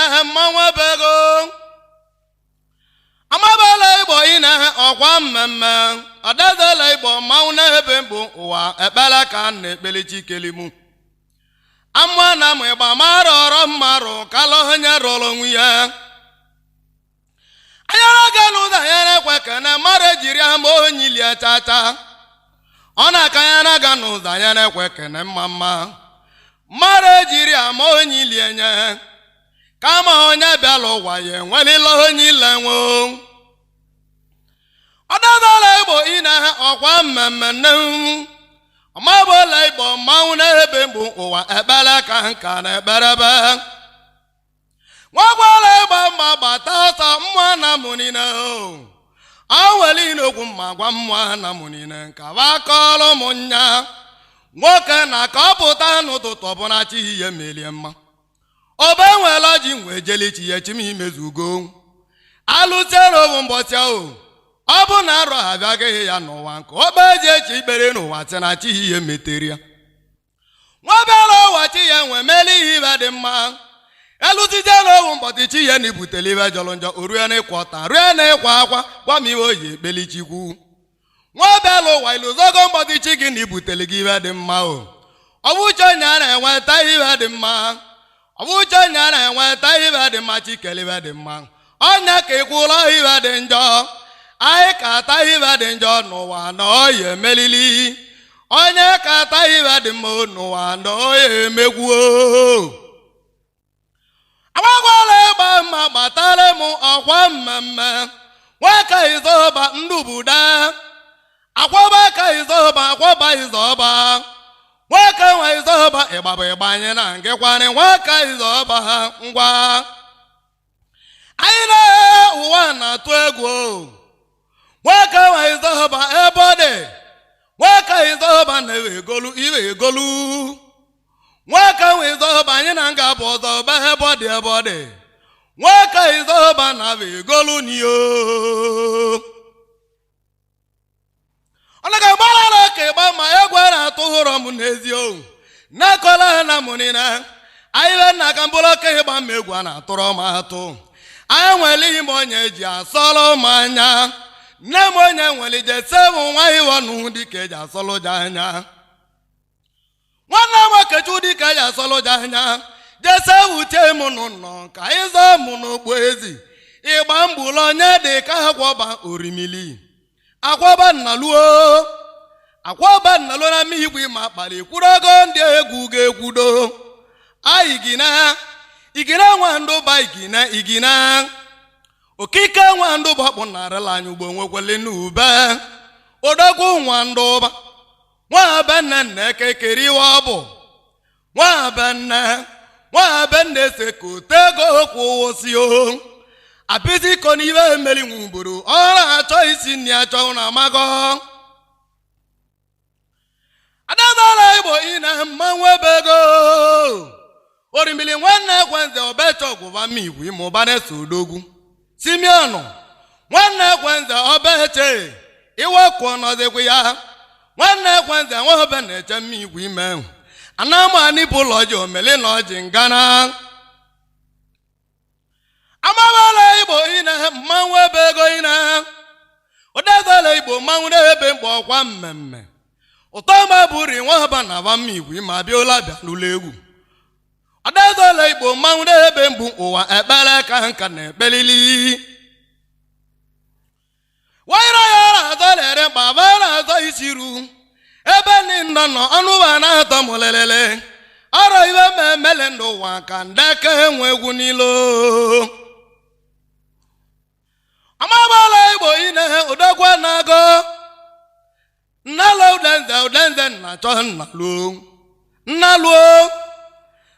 ine mmanwụ ebego amabala Igbo ine ọkwa mmemme ọdazala Igbo mmanwụ na-ebe mbụ ụwa ekpere ka m na-ekpeli chikelimu amụọ na mụ ịgba mara ọrọ mmarụ kalọ onye rụrụ onwe ya anyara ga n'ụzọ anyara ekwe kene mmadụ ejiri ama onye ilie chacha ọ na-aka anyara ga n'ụzọ anyara ekwe kene mma mma mmadụ ejiri ama onye ilie nye kama onye bịala ụwa ya enwelila onye ile nwe ọdazala Igbo ine ọkwa mmemme nne ọmabụla Igbo mmanwụ na-ebe mbụ ụwa ekpere ka nka na ekperebe nwagwala ịgba mma gbata ọsọ mmụọ na mụ niile aweli n'okwu mma gwa mmụọ na mụ niile nka bakọrọ m nya nwoke na ka ọ pụta n'ụtụtụ ọbụla chi ihe melie mma obe nwere ji nwee jeli chi ya chi m imezugo alụsiere obu mbọchị ahụ ọ bụ na arọ abịaghị ya n'ụwa nke okpe ji echi ikpere n'ụwa sị na chi ihe metere ya nwa bịara ụwa chi ya nwee meli ihe ibe dị mma elụtije n'owu mbọchị chi ya na ibutele ibe jọrọ njọ o rue n'ịkwa ọta rue n'ịkwa akwa gwa m iwe oyi ekpeli chikwu nwa bịara ụwa iluzogo mbọchị chi gị na ibutele gị ibe dị mma o ọ bụ uche onye a na-enweta ibe dị mma ọ bụ uche onye a na-enweta ibe dị mma chikele ibe dị mma ọnya ka ị kwụla ibe dị njọ anyị ka ata ibe dị njọ n'ụwa na ọya emelili onye ka ata ibe dị mma n'ụwa na ọya emegwuo agbagwala ịgba mma gbatara m ọkwa mmemme nwaka izọba ndubuda akwọba ka izọba akwọba izọba nwaka nwa izọba ịgbaba ịgbanye na ngịkwanị nwaka izọba ha ngwa anyị na ụwa na-atụ egwu nwaka nwa izọba ebe ọ dị nwaka izọba na-ewe egolu iwe egolu nwaka nwe izọba anyị na nga bụ ọzọ ba ebe ọ dị ebe ọ dị nwaka izọba na bụ egolu nio ọ naghị agbarara ka ịgba ma egwu a na-atụ ụrọ m n'ezi ohu na-akọla ha na mụ niile anyị be nna ka mbụrụ oke ịgba ma egwu a na-atụrụ m atụ anyị nwere ihe m onye ji asọrọ m anya nne m onye nwere ije se m nwa iwọnụ dịka eji asọrọ ja anya nwanne m okechu dịka eji asọrọ ja anya jese wuche m n'ụlọ ka ịzọ m n'ogbo ezi ịgba mgbụlụ onye dị ka akwọba orimili akwọba nnaluo akwọba nnaluo na mmigwe ma kpali kwuru ogo ndị egwu ga-ekwudo ayigina igina nwa ndụba igina igina okike nwa ndụba kpụnarịla anyị ugbo nwekwele n'ube odogwu nwa ndụba nwa be nne nna ekekere iwe ọ bụ nwa be nne nwa be nne ese ka otego kwụwụsi o apịtị ko n'ibe emeli nwugboro ọ na-achọ isi nri achọ na amago adadala Igbo ine mmanwụ ebe ego orimili nwanne ekwenze obecha ọgwụba mmigwe ịmụba na-eso odogwu simeonụ nwanne ekwenze obeche iwekwu nọzikwa ya nwanne ekwenze nwaobe na-eche mmigwe ime anamani bụ ụlọ ji omeli na ọjị ngana amabala Igbo ine mmanwụ ebe ego ine odezala Igbo mmanwụ na-ebe mgbe ọkwa mmemme ụtọ ma bụri nwaba na aba mmigwe ma bịa ụla bịa n'ụlọ egwu ọdazala Igbo mmanwụ na-ebe mbụ ụwa ekpere ka nka na-ekpelili wanyere ya na-azọ lere mkpa na-azọ isiru ebe ndị ndọ nọ ọnụba na-atọ m lelele ọrọ ibe ma emele ndụ ụwa ka ndeke enwe egwu n'ilo amabala Igbo ine odogwu na-agọ nnalụ udenze udenze nna-achọ nnaluo nnaluo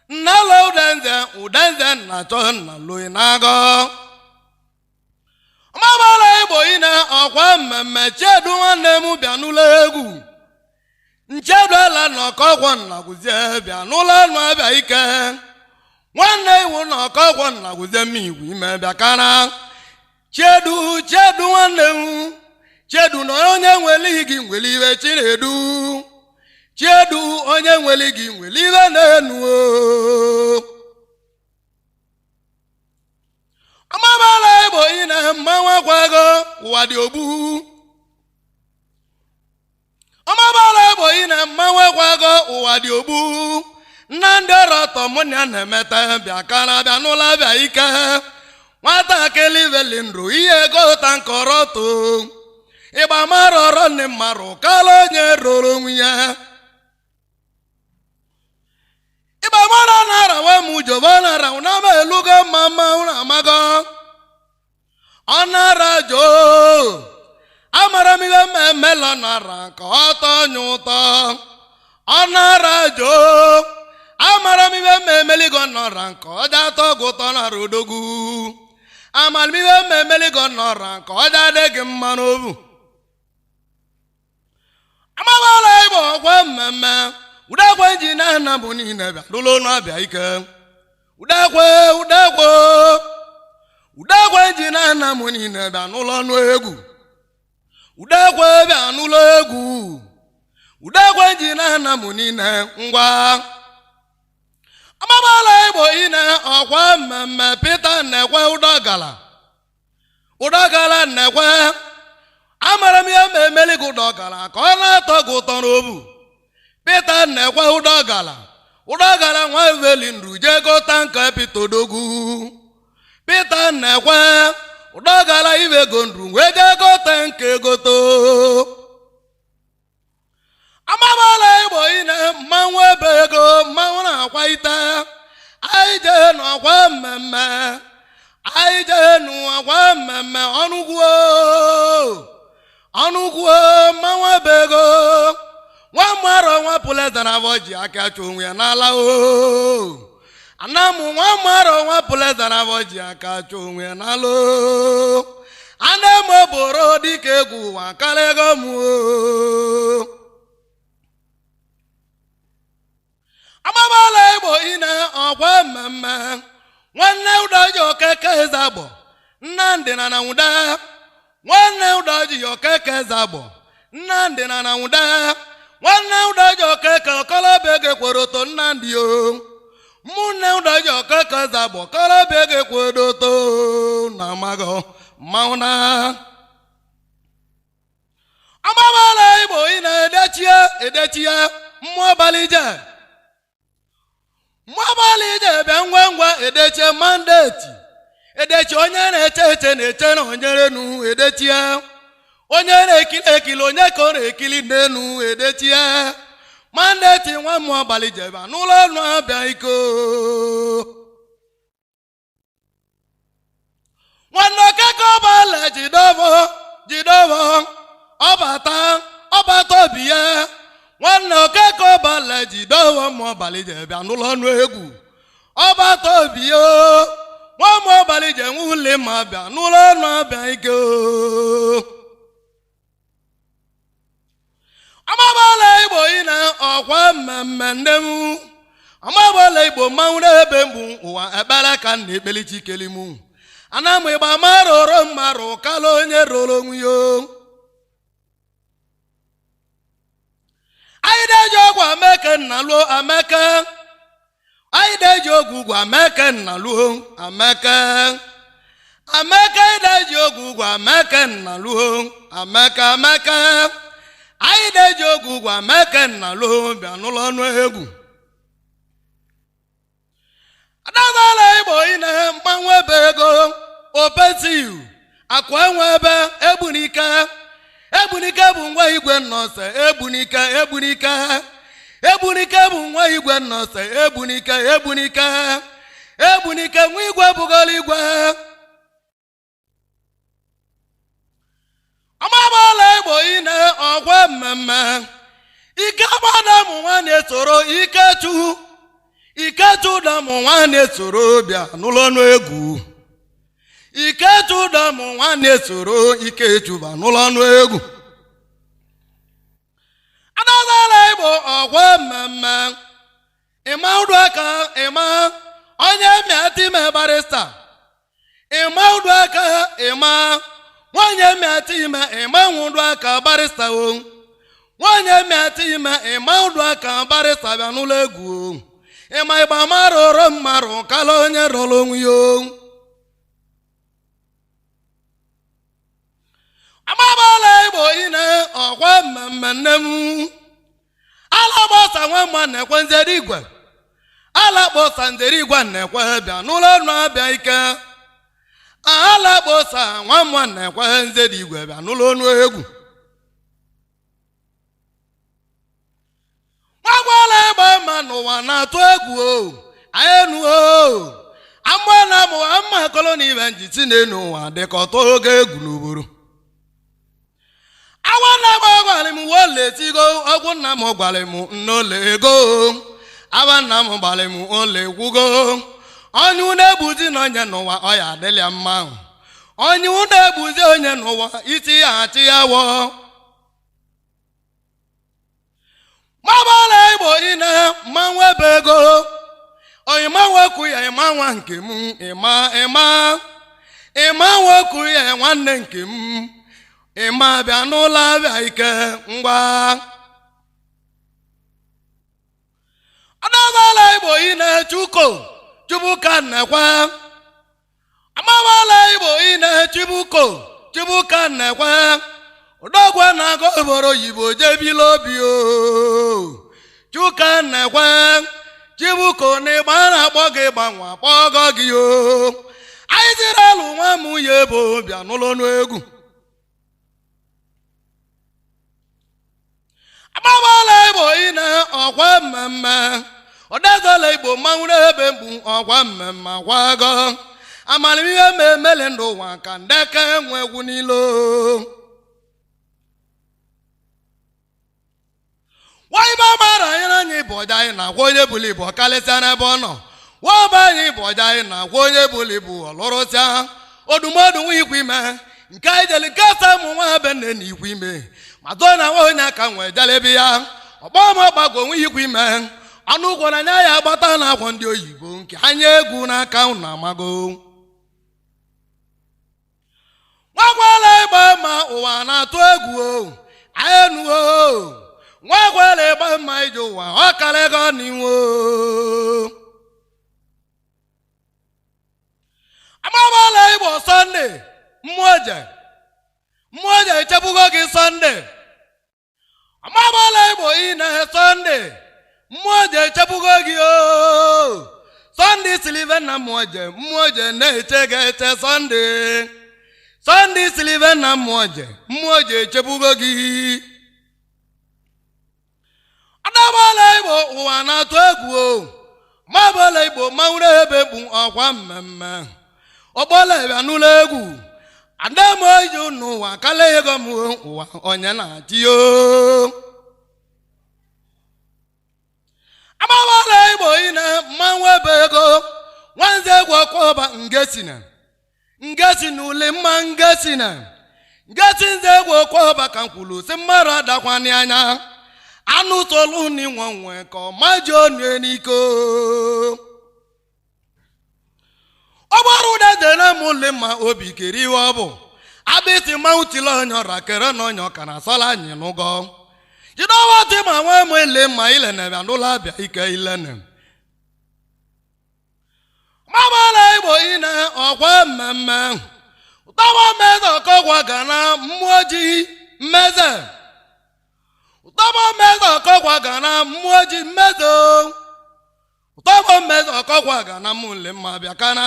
nnalụ udenze udenze nna-achọ nnaluo na-agọ amabala Igbo ine ọkwa mmemme chedu nwanne m bịa n'ụlọ egwu ncheduela na ọkọgwọ nnagwuzie bịa n'ụlọ anụ abịa ike nwanne iwu na ọkọgwọ nnagwuzie m igwe ime bịa kara chedu chedu nwanne m chedu na onye nwere gị nwere iwe chinedu chedu onye nwere gị nwere iwe na-enu o. mmanwụ akwago ụwa dị ogbu. Ọmabala Igbo ine mmanwụ akwago ụwa dị ogbu. Nnamdị ọrọtọ mụ na ya na-emeta bịa kara bịa n'ụlọ bịa ike. Nwatakịrị veli ndụ ihe gota nkọrọtọ. Ịgba mara ọrọ nne mmarụ kala onye roro onwe ya. Ịgba mara nara nwa m jova nara na m elugo mma mma na amago. Ọ nara joo. Amara m ihe mmemme lọ nara ka ọ tọọ nye ụtọ. Ọ nara joo. Amara m ihe mmemmeligo nọra nke ọja atọ gị ụtọ nara odogwu. Amara m ihe mmemmeligo nọra nke ọja adị gị mma n'obu. Amabala Igbo ọkwa mmemme udekwe ji na nna bụ niile bịa lụlụ ọnụ abịa ike. Udekwe udekwe udekwe ji na nna m niile bịa n'ụlọ ọnụ egwu. Udekwe bịa n'ụlọ egwu. Udekwe ji na nna m niile ngwa. Amabala Igbo ine ọkwa mmemme Peter nnekwe ụdọgala. Ụdọgala nnekwe. Amara m ihe ma emeli gị ụdọgala ka ọ na-atọ gị ụtọ n'obu. Peter nnekwe ụdọgala. Ụdọgala nwa veli ndụ jee gota nke Peter odogwu. Peter nnekwe ụdọgala ibego ndụ wee jee gote nke goto. Amabala Igbo ine mmanwụ ebe ego mmanwụ na-akwa ite. Anyị jee n'ọkwa mmemme. Anyị jee n'ọkwa mmemme ọnụgwuo. Ọnụgwuo mmanwụ ebe ego. Nwa mmarọ nwa pụleza na avọ ji aka chụ onwe ya n'ala o. Anamụ nwa mmarọ nwa pụleza na avọ ji aka chụ onwe ya n'ala o. Ana m oboro dịka egwu ụwa karịa ego m o. Amabala Igbo ine ọkwa mmemme nwanne ụdọji okeke ezagbọ Nnamdị na na nwụda. Nwanne ụdọji okeke ezagbọ Nnamdị na na nwụda. Nwanne ụdọji okeke ọkọlọbịa ego ekweroto Nnamdị o. Mụnne ụdọji okeke ezagbọ ọkọlọbịa ego ekweroto na amago mmanwụ na. Amabala Igbo ine edechie edechie mmụọ abalị ije. Mgbabalị ije bịa ngwa ngwa edechie mandeti. Edechi onye na-eche eche na-eche na onyerenu edechie. Onye na-ekili ekili onye ka ọ na-ekili n'enu edechie. Mandeti nwa mmụọ abalị jebe n'ụlọ ọnụ abịa iko. Nwanne okeke ọbala jidobo jidobo ọbata ọbata obi ya. Nwanne okeke ọbala jidobo mmụọ abalị jebe n'ụlọ ọnụ egwu. Ọbata obi ya. Nwa mmụọ abalị je nwule ma bịa n'ụlọ ọnụ abịa ike. Amabala Igbo ine ọkwa mmemme nne m. Amabala Igbo mmanwụ n'ebe mgbu ụwa ekpere ka m na-ekpeli chikeli mụ. Ana m ịgba mara oro mmarụ kala onye roro onwe ya. Anyị na-eji ọgwụ ameke nna luo ameke. Anyị na-eji ogwu ugwu ameke nna luo ameke. Ameke anyị na-eji ogwu ugwu ameke nna luo ameke ameke. Anyị na-eji ogwu ugwu ameke nna luo bịa n'ụlọ ọnụ egwu. Adabala Igbo ine mmanwụ ebe ego opetiu akwa enwe ebe egbunike. Egbunike bụ nwa igwe nnọse egbunike egbunike. Egbunike bụ nwa igwe nnọse egbunike egbunike. Egbunike nwa igwe bụgoro igwe. Amabala Igbo ine ọkwa mmemme. Ike gbada mụ nwa na-esoro Ikechu. Ikechu damụ nwa na-esoro bịa n'ụlọ ọnụ egwu. Ikechu damụ nwa na-esoro Ikechu ba n'ụlọ ọnụ egwu. Adazala Igbo ọkwa mmemme. Ịma ụdụ aka ịma onye mịatime barista. Ịma ụdụ aka ịma nwanyị mịatime ịma nwụdụ aka barista o. Nwanyị mịatime ịma ụdụ aka barista bịa n'ụlọ egwu o. Ịma ịgba mara oro mmarụ kala onye rọrọ onwe ya o. ine ọkwa mmemme nne m ala gbasa nwa mma na-ekwe nzere igwe ala kpọsa nzere igwe na-ekwe bịa n'ụlọ ọnụ abịa ike ala kpọsa nwa mma na-ekwe nzere igwe bịa n'ụlọ ọnụ egwu nwagwala ịgba mma n'ụwa na-atụ egwu o anyị o ama na amụwa mma kọlọ na ibe njiti na-enu ụwa dịka ọtọ oge egwu n'obodo awa nna m gwara m wole tigo ọgwụ nna m gwara m nnole ego awa nna m gbara m ole gwugo onye unu egbuzi na onye n'ụwa ọ ya adịla mma onye unu egbuzi onye n'ụwa isi ya achị ya wọ mabala igbo ine mmanwụ ebe ego oyima nwoku ya ịma nwa nke m ịma ịma ịma nwoku ya nwanne nke m ịma bịa n'ụlọ abịa ike ngwa adabala igbo ine chuko chubuka nnekwe amabala igbo ine chibuko chibuka nnekwe odogwu na-agụ obodo oyibo jebila obi o chuka nnekwe chibuko na ịgba na-akpọ gị gbanwe akpọgọ gị o anyị ziri alụ nwa m ya ebo bịa n'ụlọ n'egwu agbabala igbo ine ọkwa mmemme ọdezala igbo mmanwụ n'ebe mgbu ọkwa mmemme akwago amalihe ma emele ndụ ụwa ka ndeke nwe egwu n'ilo waibe mara anyị na anyị bụ ọja anyị na-agwa onye bụla ibu karịsịa n'ebe ọ nọ waba anyị bụ ọja anyị na-agwa onye bụla ibu ọlụrụsịa odumodu nwa ikwu ime nke anyị jere nke asa ụmụ nwa be nne na ikwu ime ma tụọ na nwa onye aka nwee jelebe ya ọgbọ m ọgbagwo nwa ikwu ime ọnụ ụgwọ na anya ya agbata na agwọ ndị oyibo nke anya egwu n'aka unu amago nwagwala ịgba ma ụwa na-atụ egwu o anyị enuo nwagwala ịgba mma ije ụwa ọ karịgo n'iwu agbabala igbo sọnde mmụọ mmụọ je echebugo gị sọnde agbabala igbo ine sọnde mmụọ je echebugo gị o sọnde silive na mmụọ je mmụọ je na-eche gị eche sọnde sọnde silive na mmụọ je mmụọ je echebugo gị adabala igbo ụwa na-atụ egwu o mabala igbo mmanwụ ebe mkpu ọkwa mmemme ọgbọla bịa n'ụlọ egwu adamoji n'ụwa kala ego m ụwa onye na-achị o agbawala igbo ine mmanwụ ebe ego nwanze egwu ọkwa ngesina ngesi na ule mma ngesina ngesi nze egwu ọkwa ọba ka m kwuru si mmadụ adakwani anya anụ tolu ni nwe nwe ka ọ maji onu n'iko ọ gbara ụda dere m ule ma obi kere iwe ọ bụ abịtị mmanwụ tili onye ọra kere na onye ọka na asọla anyị n'ụgọ jidewa ti ma nwe m ile ma ilene bịa n'ụlọ abịa ike ilene mabala igbo ine ọkwa mmemme ụtọwa mmeze ọkọgwa ga na mmụọ ji mmeze ụtọbọ mmeze ọkọgwa ga na mmụọ ji mmeze ụtọbọ mmeze ọkọgwa ga na mụle mma bịa kana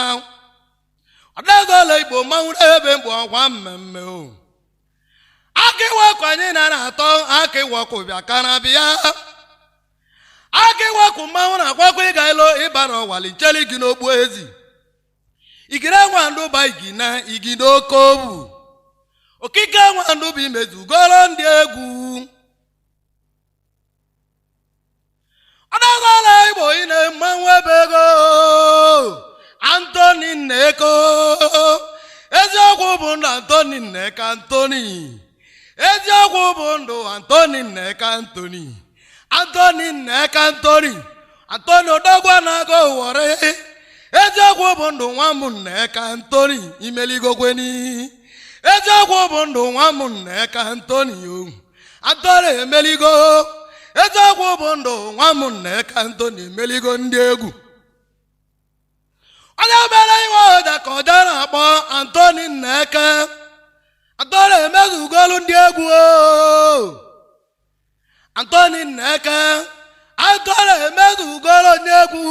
ọdezala igbo mmanwụ ebe mkpu ọkwa mmemme o aka iwekụ anyị na atọ aka iwekụ bịa kana bịa aka iwekụ mmanwụ na-akwakwa ịga ilo ịbara ọwali ncheli gị n'okpu ezi igire nwa ndụba igina igide oke obu okike nwa ndụba imezugoro ndị egwu ọdọgọla igbo ine mmanwụ ebe ego antoni nneko eziokwu bụ ndụ antoni nneka antoni eziokwu bụ ndụ antoni nneka antoni antoni nneka antoni antoni odogwa na-aga ụwọrị eziokwu bụ ndụ nwa m nneka antoni imeligokweni eziokwu bụ ndụ nwa m nneka antoni o antoni emeligo eziokwu bụ ndụ nwa m nneka antoni emeligo ndị egwu onye mere iwe ọja ka ọja na-akpọ antoni nneke antoni emezugolu ndị egwu o Antoni Nneke, Antoni emezugoro n'egwu.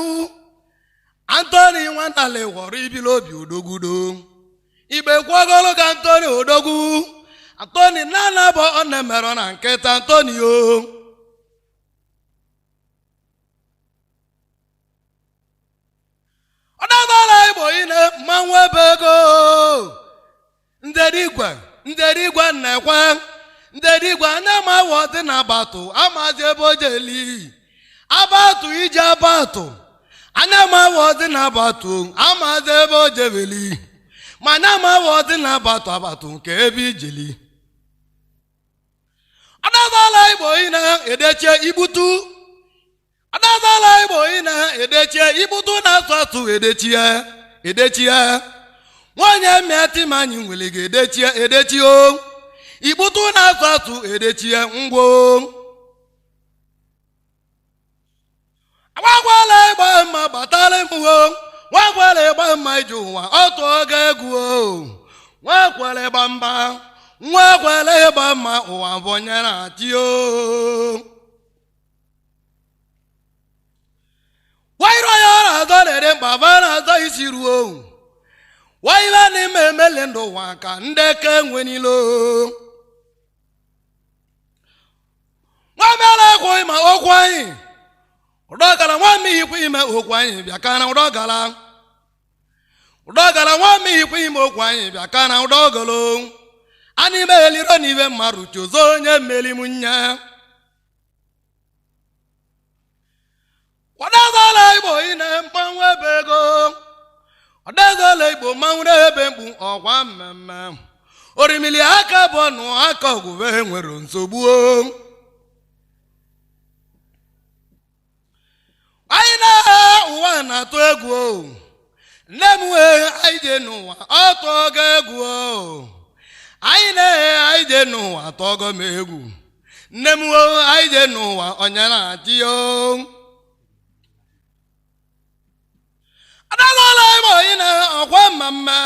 Antoni nwantali ghọrọ ibili obi odogwudo igbe kwogolo ka Antoni odogwu. Antoni nana bụ ọ na-emerọ na nkịta Antoni o. Ọdazala Igbo ine mmanwụ ebe ego nderigwe nderigwe nnekwe nderigwe anya ma awọ dị na abatụ amazi ebe o jeli abatụ ije abatụ anya ma awọ dị na abatụ amazi ebe o jebeli ma anya ma awọ dị na abatụ abatụ nke ebe ijeli. Ọdazala Igbo ine edechie igbutu. Ọdazala Igbo ine edechie igbutu na-asụ asụ edechie edechie nwanyị mịatịmanyị nwere ga edechie edechie o igbutu na-asụ asụ edechie ngwo. Nwagwala ịgba mma gbatara m o, nwagwala ịgba mma ije ụwa ọtụ oge egwu o, nwakwala ịgba mba, nwakwala ịgba mma ụwa bụ onye na-achị o. Wairo ya na-azọ na-ere mkpa ba na-azọ isi ruo waibe n'ime emele ndụ ụwa ka ndeke nwe niile o. Nwa mere ekwu ma okwu anyị ụdọgara nwa mmihikwu ime okwu anyị bịa ka na ụdọgara ụdọgara nwa mmihikwu ime okwu anyị bịa ka na ụdọgolo anyị meliro n'ibe mmadụ chozo onye mmeli m nya. Ọdazala Igbo ine mmanwụ ebe ego. Ọdazala Igbo mmanwụ ebe mkpu ọkwa mmemme orimili aka bụ ọnụ aka ọgwụbe nwere nsogbu o. Anyị na ụwa na-atụ egwu o, nne m wee anyị je n'ụwa ọtụ ogo egwu o. Anyị na anyị je n'ụwa tọgọ m egwu, nne m wee anyị je n'ụwa onye na-achị o. Ọdazala Igbo ine ọkwa mmemme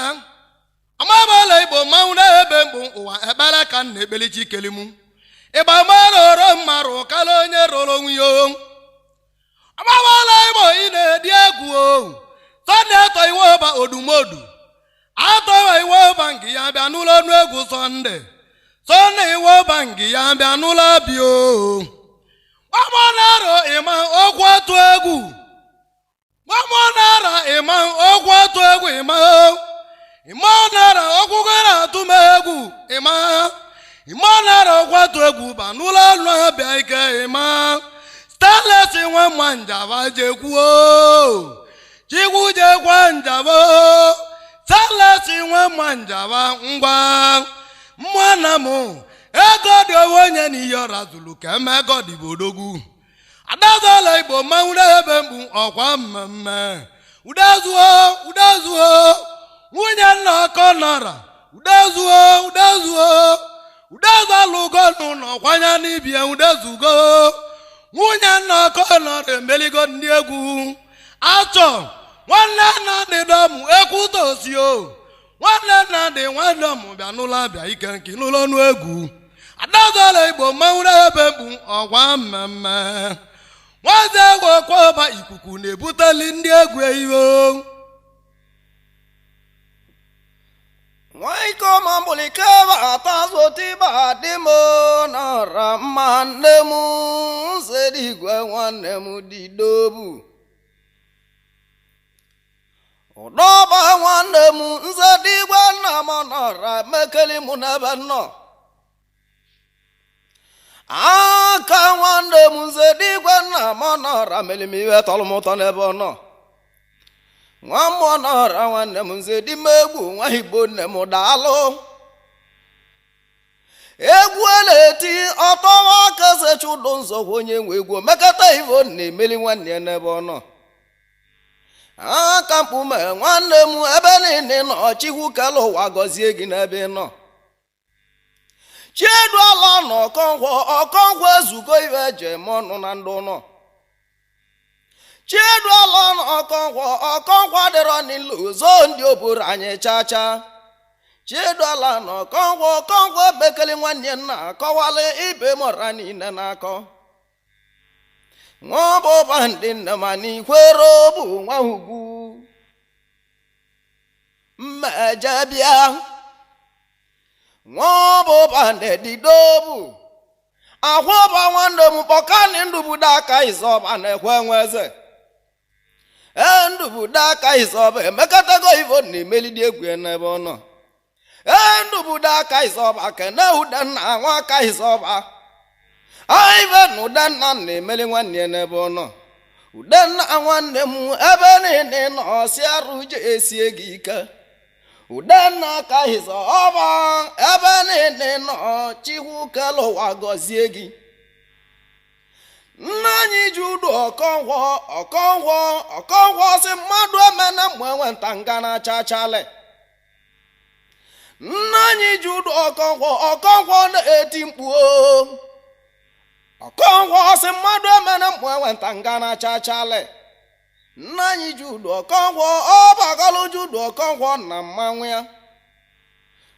amabala Igbo mmanwụ na-ebe mkpu ụwa ekpere ka m na-ekpeli chikeli mụ ịgba mara mmarụ kala onye rụrụ onwe ya o. Amabala Igbo ine dị egwu o, Sọnde atọ iwe ọba odumodu atọwa iwe ọba nke ya bịa n'ụlọ ọnụ egwu Sọnde Sọnde iwe ọba nke ya bịa n'ụlọ abịa o. Nwamọ na-arọ ịma okwu atụ egwu, nwamọ na-ara ịma okwu atụ egwu ịma ịma na-ara okwugo na-atụ m egwu ịma ịma na-ara okwu atụ egwu ba n'ụlọ ọnụ abịa ike ịma. Stanley nwa mma njaba jekwuo chikwu jekwa njaba Stanley nwa mma njaba ngwa mmụọ m ego dị onwe onye n'ihe ọra zuru ka eme ego dị bụ odogwu. Adazala Igbo mmanwụ na-ebe mkpu ọkwa mmemme udezuo udezuo nwunye nna ọkọ nọra udezuo udezuo udezalụgo n'ụlọ kwanya n'ibie udezugo nwunye nna ọkọ nọra emeligo ndị egwu achọ nwanne nna dị dọmụ ekwutosio nwanne nna dị nwanne m bịa n'ụlọ abịa ike nke n'ụlọ ọnụ egwu. Adazala Igbo mmanwụ na-ebe mkpu ọkwa mmemme nwaze egwu ọkwọba ikuku na-ebuteli ndị egwu eyiwo. Nwaikọmambụlikeba atazotiba dị m nara mma nne m nsedigwe nwanne m didobu ụdọba nwanne m nsedigwe nna m nara mekeli m n'ebe nnọ aka nwanne m nsedigwe nna m nara meli m iwe tọrọ m ụtọ n'ebe ọ nọ nwa mmụọ nọra nwanne m nze dị m egwu nwa Igbo nne m daalụ egwu na-eti ọtọwa aka sechudo nzọgwu onye nwe egwu mekata ivo na-emeli nwanne ya n'ebe ọ nọ aka mkpume nwanne m ebe niile nọ Chikwu kele ụwa gọzie gị n'ebe ị nọ Chiedu ala na Ọkọnkwọ Ọkọnkwọ ezugo ibe eji eme ọnụ na ndụ nọ Chiedu ala na Ọkọnkwọ Ọkọnkwọ adịrọ n'ilu zoo ndị oboro anyị chacha Chiedu ala na Ọkọnkwọ Ọkọnkwọ bekele nwanne nna akọwala ibe mọra niile na-akọ. Nwa ọbụba ndị nne ma n'ikwere bụ nwa ugwu mmeje bịa. Nwa ọbụba ndị didobu akwa ọba nwanne m kpọkani ndụbudo aka ịzọba na-ekwe nwe eze. Ee, ndụbudo aka ịzọba emekọtago ivo na-emelidi egwu ya n'ebe ọ nọ. Ee, ndụbudo aka ịzọba kene udenna nwa aka ịzọba aive na udenna na-emeli nwanne ya n'ebe ọ nọ. Udenna nwanne m, ebe niile nọ si arụ je esie gị ike. Udenna aka ịzọba, ebe niile nọ, chikwu kele ụwa gọzie gị. Nna anyị ji udu ọkọngwọ ọkọngwọ ọkọngwọ si mmadụ emena mgbe enwe ntanga na chachale. Nna anyị ji udu ọkọngwọ ọkọngwọ na-eti mkpu o. Ọkọngwọ si mmadụ emena mgbe enwe ntanga na chachale. Nna anyị ji udu ọkọngwọ ọbagalụ ji udu ọkọngwọ na mmanwụ ya.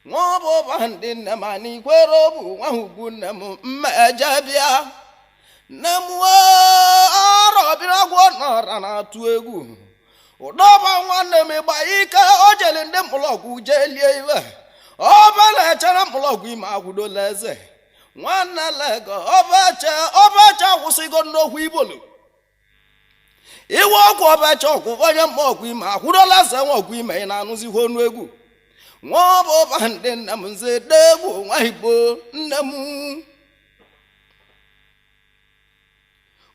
Nwa ọbụba ndị nne ma n'ikwere bụ nwa ugwu nne m mmeje bịa. Nne m arọbịrịagwọ nọra na-atụ egwu. Ụdọba nwanne m ịgba ike o jeli ndị mkpụlọgwụ jee lie iwe ọba na-echere mkpụlọgwụ ime agwụdola eze nwanne lego ọbache ọbache akwụsịgo n'okwu igbolu iwe ọgwụ ọbache ọgwụ onye mma ọgwụ ime akwụdola eze nwa ọgwụ ime ị na-anụzikwa ọnụ egwu. Nwa ọbụba ndị nne m nze degwu nwa igbo nne m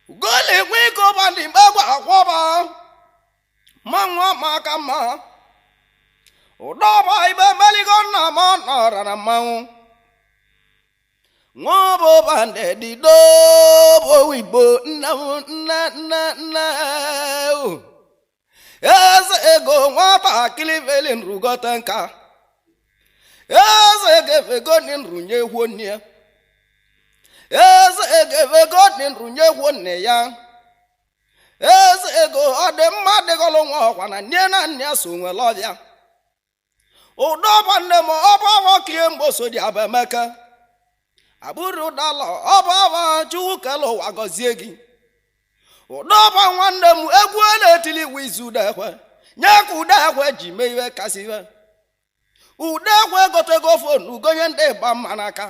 ugoli nwe ike ụba ndị mgbe gwa akwọba mmanwụ ama aka mma ụdọba ibe meligo nna m nọra na mmanwụ. Nwa ọbụba ndị didobo igbo nne m nne nne nne o. Eze ego nwatakịrị veli nrugote nka eze gefegoni nrunye kwuo nne ya eze egevegoni nrunye kwuo nne ya. Eze ego ọ dị mma dịgọlụ nwa ọkwa na nne na nne ya so nwere ọbịa. Ụdọba nne m ọba nwokie mgboso dị abameka abụrụ ụdala ọba ọba chukwu kele ụwa gọzie gị. Ụdọba nwanne m egwu a na-etili iwu izu udekwe nye ka udekwe ji mee iwe kasị iwe. Udekwe gotego fonu gonye ndị ịgba mma n'aka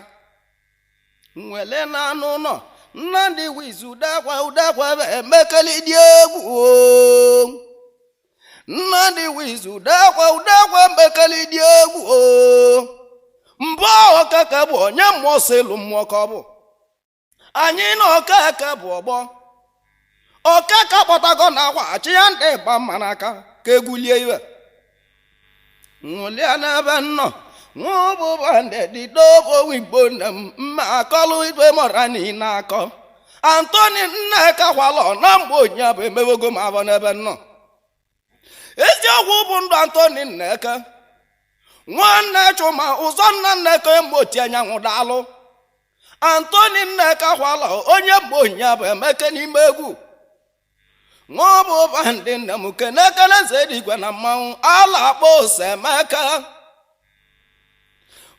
nwele na anụ ụlọ nnamdị wizu udekwe udekwe emekeli dị egwu o. Nnamdị wizu udekwe udekwe emekeli dị egwu o. Mbụ okeke bụ onye mmụọ si elu mmụọ ka ọ bụ anyị na okeke bụ ọgbọ. Okeke kpọtago na akwa achị ya ndị ịgba mma n'aka ka egwulie iwe nwụlia n'ebe nnọ. Nwụbụba ndị didobo igbo nne m mma akọlụ igwe mọra niile akọ Antoni Nneka kwalọ na mgbe onye bụ emewego m abọ n'ebe nnọ. Eziokwu bụ ndụ Antoni Nneka nwanne Chuma ụzọ nna Nneka mgbochi anyanwụ daalụ. Antoni Nneka kwalọ onye mgbe onye bụ emeke n'ime egwu. Nwa ọbụba ndị nne m kenekele eze eluigwe na mmanwụ ala akpọ ose emeka.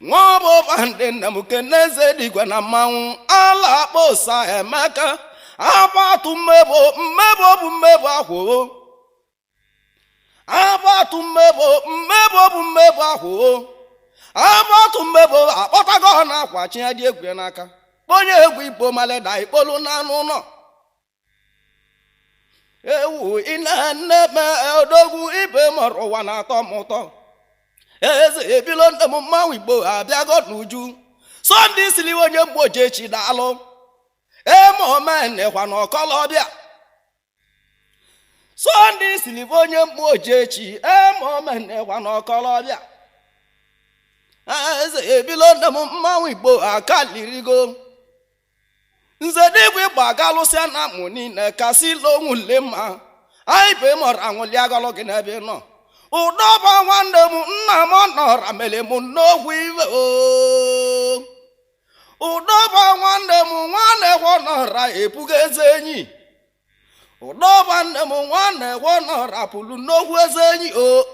Nwa ọbụba ndị nne m kene eze eluigwe na mmanwụ ala akpọ ose emeka. Agbatụ mmebo mmebo bụ mmebo akwụo agbatụ mmebo mmebo bụ mmebo akwụo agbatụ mmebo akpọtago na akwa chi ya dị egwu n'aka onye egwu igbo maleda ikpolu n'anụ ụlọ. Ewu ine nne odogwu ibe mọrọ ụwa na-atọ m ụtọ. Eze ebilo nne m mmanwụ igbo abịago n'uju. Sọnde sili onye mgboji echi daalụ eme omenekwa na ọkọlọbịa. Sọnde sili onye mgboji echi eme omenekwa na ọkọlọbịa. Eze ebilo nne m mmanwụ igbo akalirigo. Nze dịgwe gbagalụsịa na mụ niile kasị lonwule mma anyị bụ mọrọ anwụliagọlụ gị n'ebe ị nọ. Ụdọba nwanne m nna m nọra mere m n'okwu iwe o. Ụdọba nwanne m nwanne gwọ nọra ebuga eze enyi. Ụdọba nne m nwanne gwọ nọra pụrụ n'okwu eze enyi o.